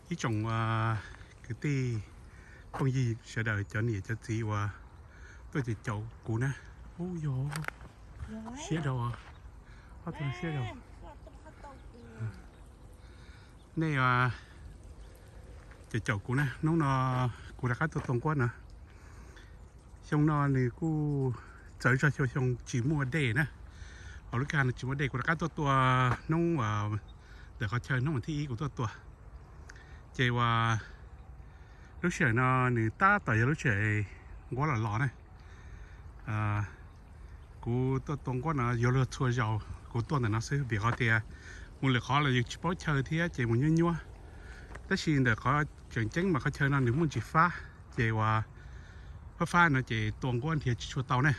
Ib tsoom kwv tij phooj ywg sawv daws, cov niam cov txiv uas tuaj caum kuv na, ub yog siab rau, ob tug siab rau. Nej caum caum kuv na, hnub no kuv rov qab tuaj tua nquab no. Xyoo no nws kuj txawv zog xyoo, xyoo tsis muaj dej na. Hauv lub kwj ha no tsis muaj dej, kuv rov qab tuaj tua hnub ntawm qhov chaw hnub vas thib ib kuv tuaj tua. Ces uas lub sij hawm no nws tab tom yog lub sij hawm nquab los los na. Kuv tuaj tua nquab no yuav luag txhua zaus kuv tuaj ntawm no xwb, vim qhov tias mus lwm qhov los yus tsis paub chaw thiab ces mus nyuab nyuab. Tab sis ntawm qhov tseem ceeb mas qhov chaw no nws muaj ntsis fab, ces uas fab fab no ces tua nquab nrhiav tsis tshua tau ne.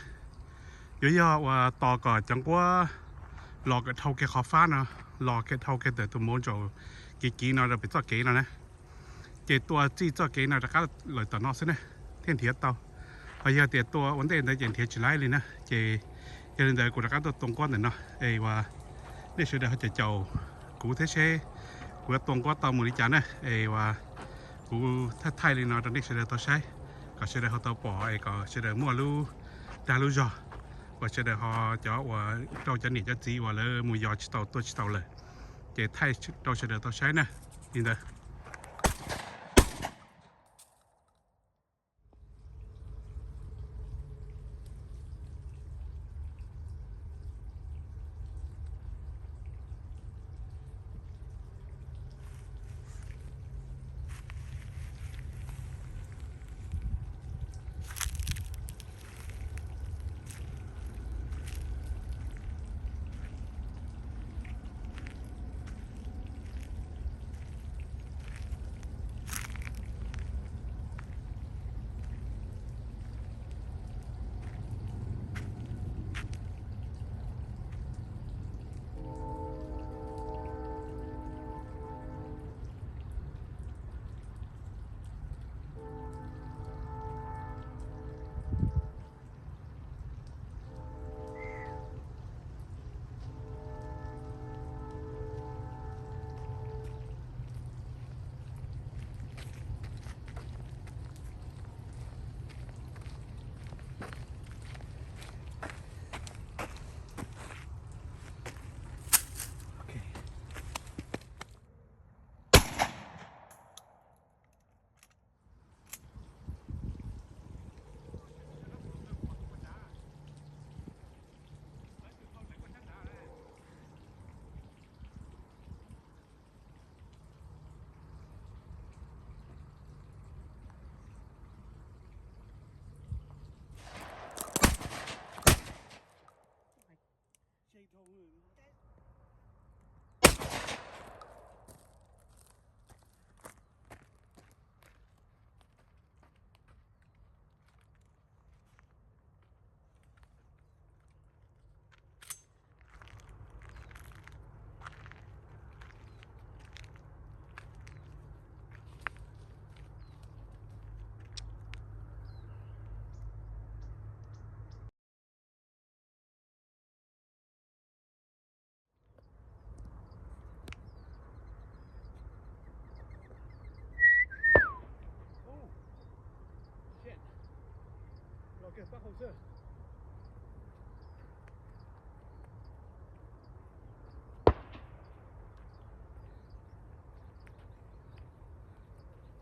Yuav yog uas tos kom cov nquab los kom dhau kiag qhov fab no, los kiag dhau kiag ntawm tus mov ntsaum kiv kiv no rau pem txoj kev no na. Ces tua txij txoj kev no rov qab lawm tom no xwb na, thiaj nrhiav tau. Ho yog tias tua ua ntej ntawd ces nrhiav tsis laib li na. Ces yog li ntawd kuv rov qab tuaj tua nquab ntawm no es uas nej sawv daws ho caum caum kuv thiab seb kuv yuav tua nquab tau mus li cas na. Es uas kuv thaij thaij li no rau nej sawv daws tau saib, kom sawv daws ho tau pom es kom sawv daws muaj lub dag lub zog, uas sawv daws ho cov uas rau cov niam cov txiv uas lawv mus yos tsis tau tuaj tsis tau lawm, ces thaij rau sawv daws tau saib na. Li ntawd.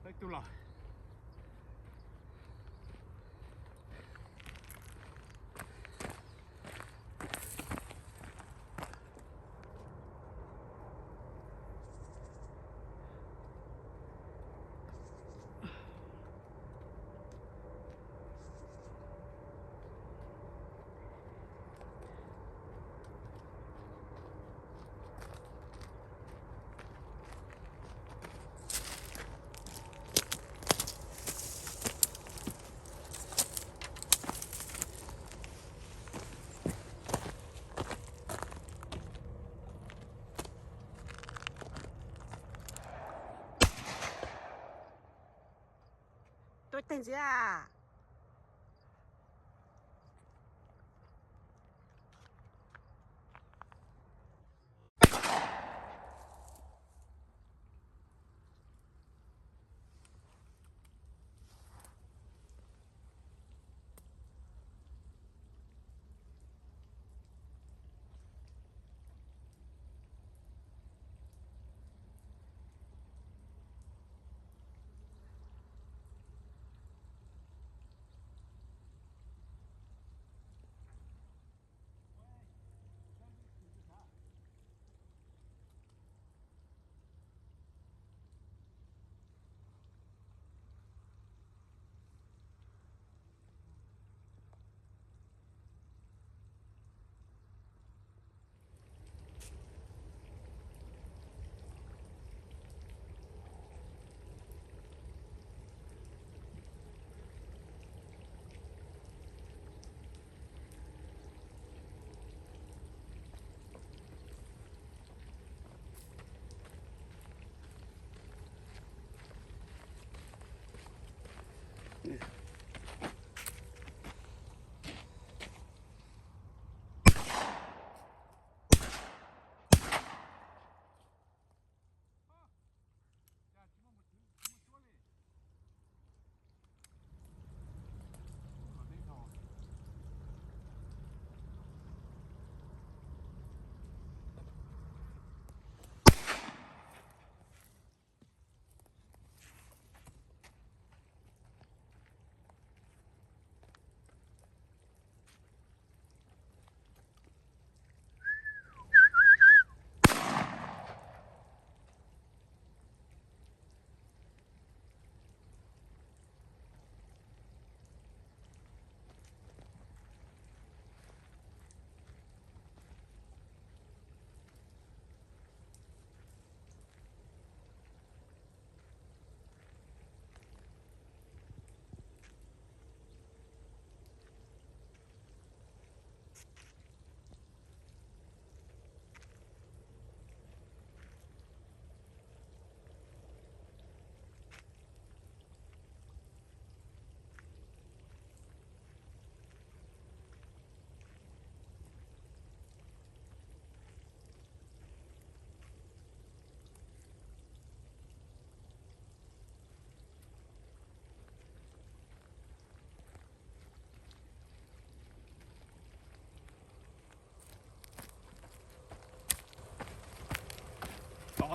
Peb tug los. Tuaj teg ntxiv a.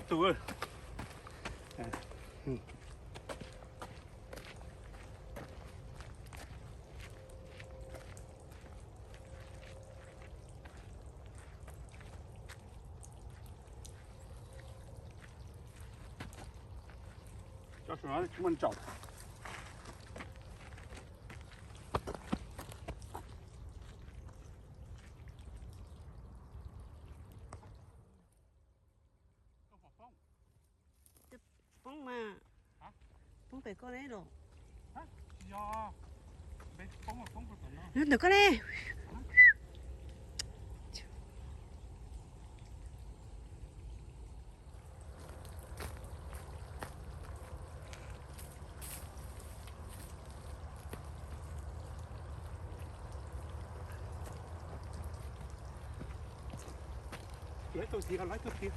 Tus. Cov saum no tsis muaj ntsaum. Poob mas, poob pem koj ne los? Ntawm koj ne. Laib tau tiag, laib tau tiag.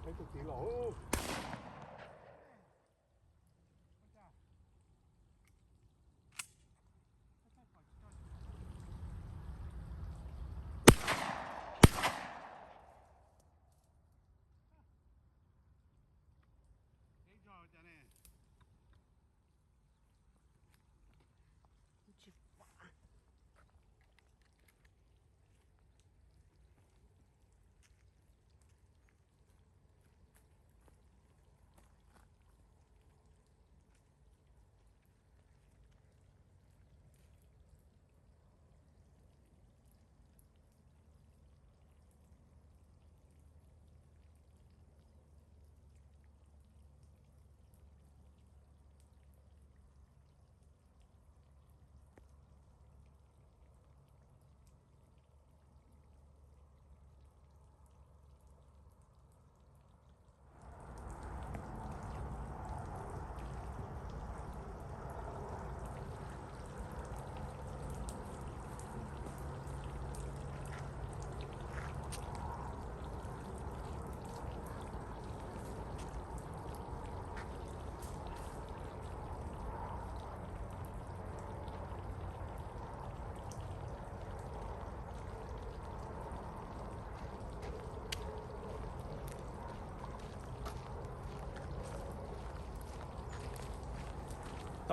Peb tus txiv laus.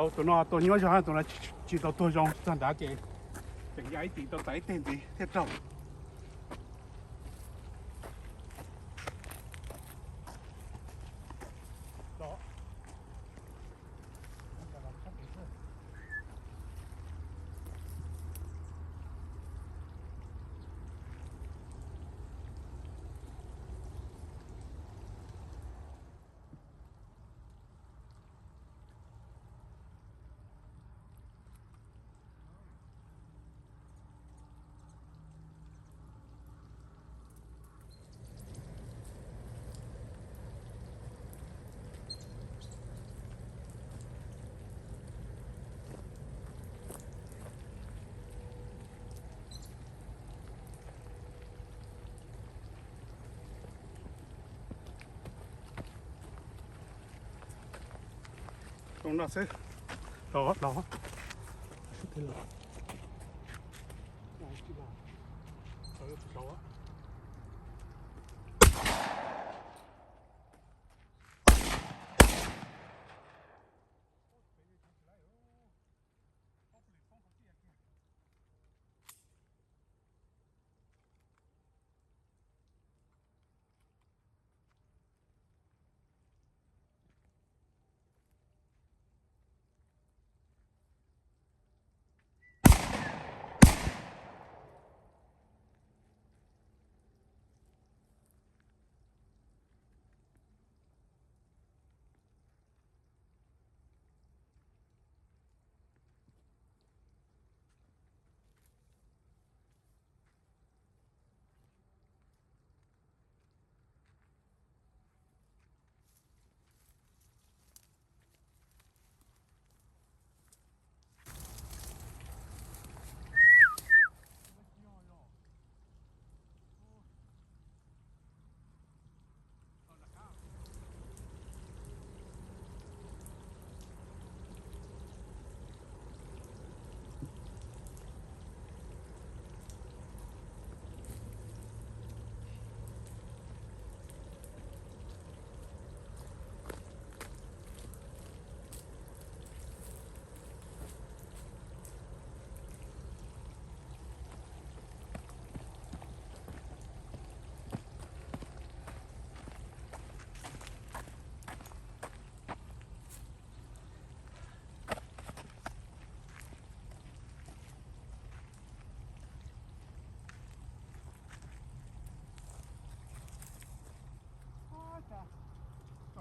Tus no tuag nyuaj zog, tus no tsis tau tuag zoo, txog nrad ces tseem ya ib tis tau txais ib teg ntxiv thiaj raug. Zoo no xwb. Los, los.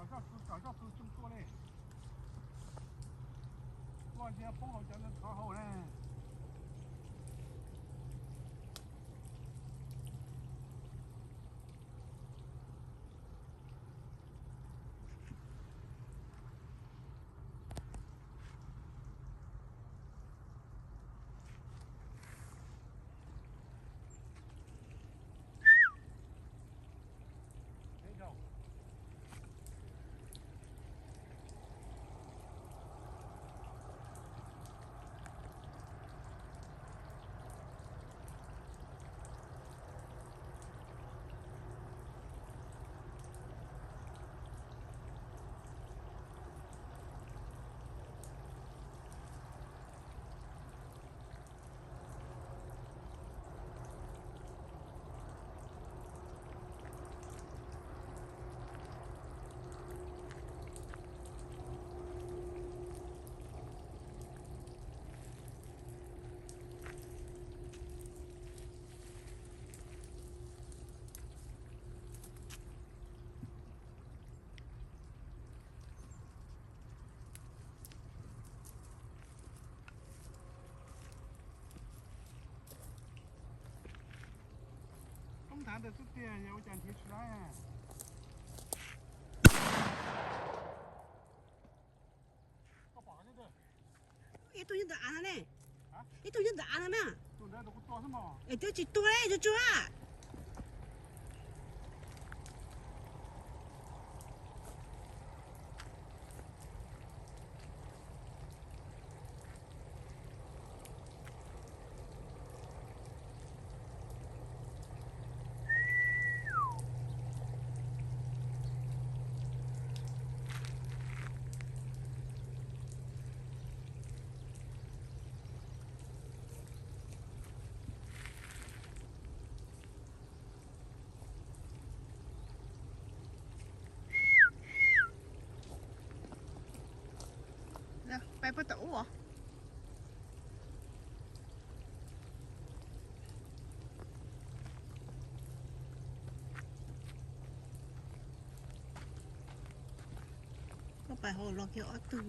Tsom zoj txu, tsom zoj txu tseem tuaj li. Tuaj ntsia poob hauv cov ntawd thov hauj na. Toob nthav ntawd xwb tiag, yog ua cas nrhiav tsis tau. Ib tug nyob ntawm av no ne. Ib tug nyob ntawm av no na. Es twb tsis tuag li, tsuag tsuag. Pais puag tom ub os. Koj pais hauv los kiag ob tug.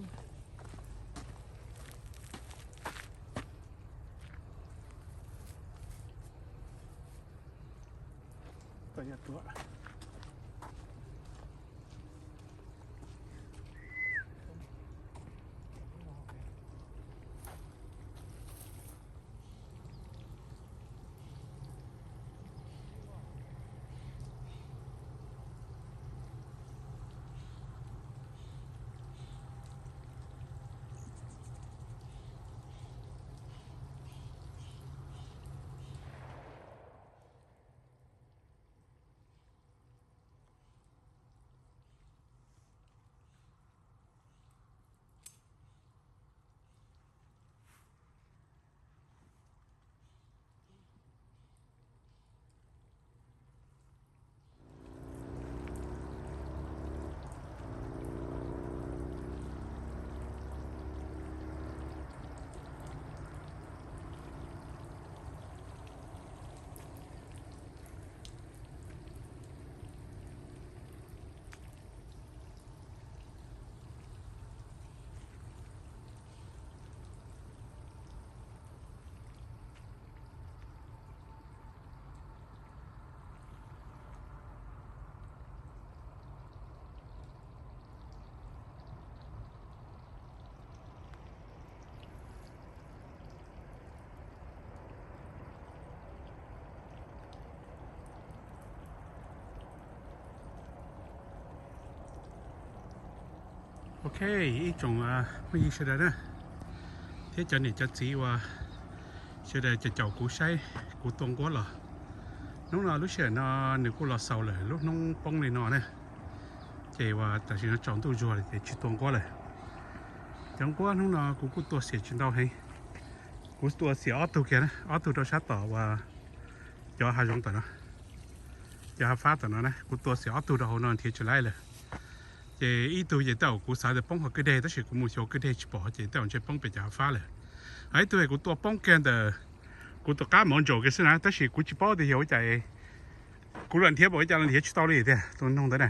Ok, ib tsoom phooj ywg sawv daws na, thiab cov niam cov txiv uas sawv daws caum caum kuv saib kuv tua nquab los. Hnub no lub sij hawm no nws kuj los xaus lawm lub hnub poob li no na, ces uas tam sim no tsaus ntuj zuag lawm ces tsis tua nquab lawm. Cov nquab hnub no kuv kuj tua xiam tsis ntau heev. Kuv tua xiam ob tug kiag na, ob tug rau sab tom uas cov hav zoov tom no, cov hav fab tom no na, kuv tua xiam ob tug rau hauv no nrhiav tsis laib lawm. Ces ib tug ces tej zaum kuv xav tias poob hauv kwj deg tab sis kuv mus xyuas kwj deg tsis pom ces tej zaum ntshe poob pem cov hav fab lawm. Ho ib tug kuv tua poob kiag ntawm kuv tus qab mov ntsaum kiag xwb na, tab sis kuv tsis paub tias yog ua cas kuv los nrhiav npaum li cas los nrhiav tsis tau li tiag tus noog ntawd na.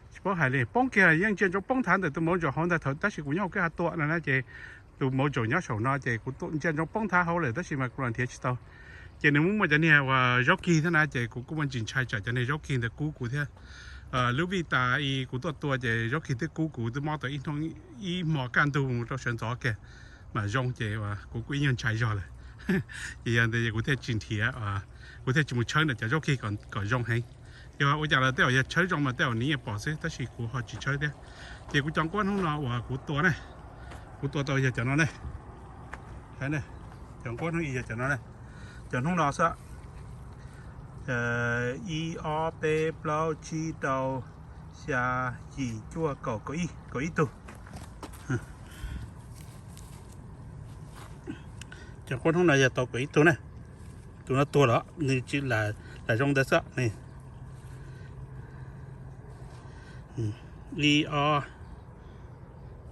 Tsis paub hais li, poob kiag yeej ntsia ntsoov poob thav ntawm tus mov ntsaum hauv ntag thaum tab sis kuv nyob hauv kwj hav tuam no na ces tus mov ntsaum nyob saum no ces kuv ntsia ntsoov poob thav hauv lawm tab sis mas kuv los nrhiav tsis tau. Ces nws muaj muaj cov niag uas zaub kig thiab na ces kuv kuj muaj ntsis ntshai tsam cov niag zaub kig ntawd kub kuv thiab. Lub vij tas i kuv tuaj tua ces zaub kig twb kub kuv twb mob tau ib hnub ib hmo kaj ntug mus rau sawv ntxov kiag mam zoo ces kuv kuj ib nyuag ntshai zog lawm. Ces yog ntawd kuv thiaj tsis nrhiav, kuv thiaj tsis mus tshawb ntawm cov zaub kig kom zoo heev. Yog ua cas los tej zaum yog tshawb zoo mas tej zaum nws yeej pom xwb tab sis kuv ho tsis tshawb thiab. Ces kuv cov nquab hnub no uas kuv tua na, kuv tua tau yog cov no ne. Cov nquab hnub i yog cov no ne. Cov hnub no xwb. Ib ob peb plaub tsib rau xya yim cuaj kaum kaum ib, kaum ib tug. Cov nquab hnub no yog tau kaum ib tug na. Tus no tuag los nws tsis lam zoo ntawd xwb ne. Ib ob,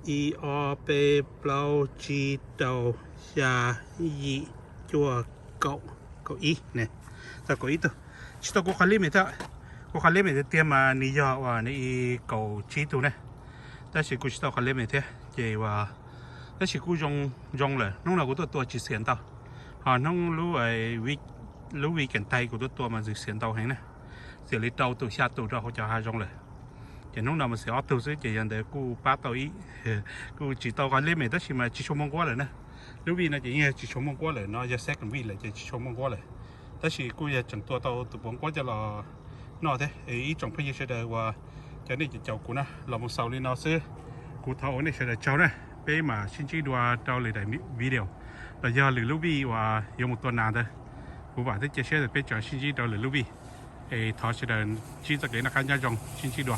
ib ob peb plaub tsib rau xya yim cuaj kaum, kaum ib ne. Tau kaum ib tug. Tsis tau kuv qhov limit thiab. Kuv qhov limit tiag tiag mas nws yog uas nws i kaum tsib tug ne. Tab sis kuv tsis tau qhov limit thiab ces uas, tab sis kuj zoo, zoo lawm. Hnub no kuv tuaj tua tsis xiam ntau, ho hnub lub, lub weekend tag kuv tuaj tua mas ntxim xiam ntau heev na. Xiam li rau tus xya tus rau hauv cov hav zoov lawm. Ces hnub no mas xiam ob tug xwb ces yog ntawd kuj pab tau ib, kuj tsis tau qhov limit tab sis mas tsis tshua muaj nquab lawm na. Lub vij no ces yeej tsis tshua muaj nquab lawm, no yog second week lawm ces tsis tshua muaj nquab lawm. Tab sis kuj yog tseem tua tau tus puav nquab coj los noj thiab. Ib tsoom phooj ywg sawv daws uas cov nej caum kuv na los mus xaus li no xwb. Kuv thov ua nej sawv daws tsaug na, peb mam sib ntsib dua rau lwm daim video los yog lwm lub vij uas yuav mus tua nas ntawd. Kuv vam thiab cia siab tias peb tseem sib ntsib rau lwm lub vij. Es thov sawv daws ntsib txoj kev noj qab nyob zoo, sib ntsib dua.